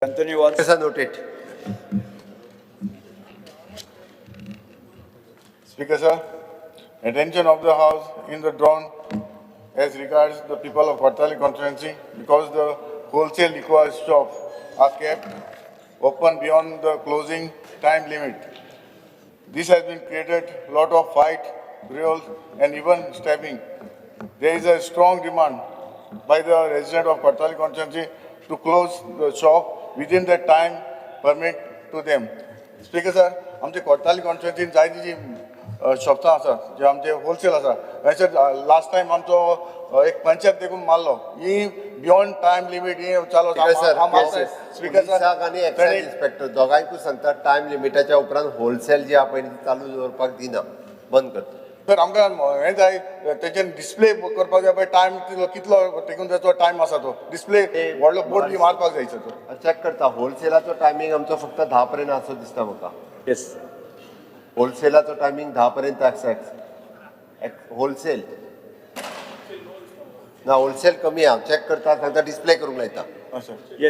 Anthony Vaz. Sir, noted. Speaker sir, attention of the House in the drawn as regards the people of Cortalim constituency because the wholesale liquor shops are kept open beyond the closing time limit. This has been created lot of fight, brawls and even stabbing. There is a strong demand by the resident of Cortalim constituency to close the shop within the time permit to them. Speaker sir, आमचे कोर्ताली कॉन्स्टिट्युन्सीन जायती जी शॉप्सां आसा जे आमचे wholesale आसा, थंयसर last time आमचो एक पंचायत देखून मारलो. ही बियोंड टायम लिमीट ही चालू. सर, स्पीकर पुलिसाक आनी एक्सायज इन्स्पेक्टर दोगांयकूय सांगता, टायम लिमिटाच्या उपरांत होलसेल जी आहा पळय ती चालू दवरपाक दिना, बंद करता. सर, आमकां हें जाय, तेजेर डिस्प्ले करपाक जाय पळय, टायम कितलो कितलो टेकून ताचो टायम आसा तो डिस्प्ले व्हडलो बोर्ड बी मारपाक जाय तो. चॅक करता. होलसेलाचो टायमींग आमचो फक्त 10 पर्यंत आसो दिसता म्हाका. येस. होलसेलाचो टायमींग 10 पर्यंत आसा. होलसेल ना, होलसेल कमी आहा. चॅक करता, सांगता, डिस्प्ले करूंक लायता. सर. येस.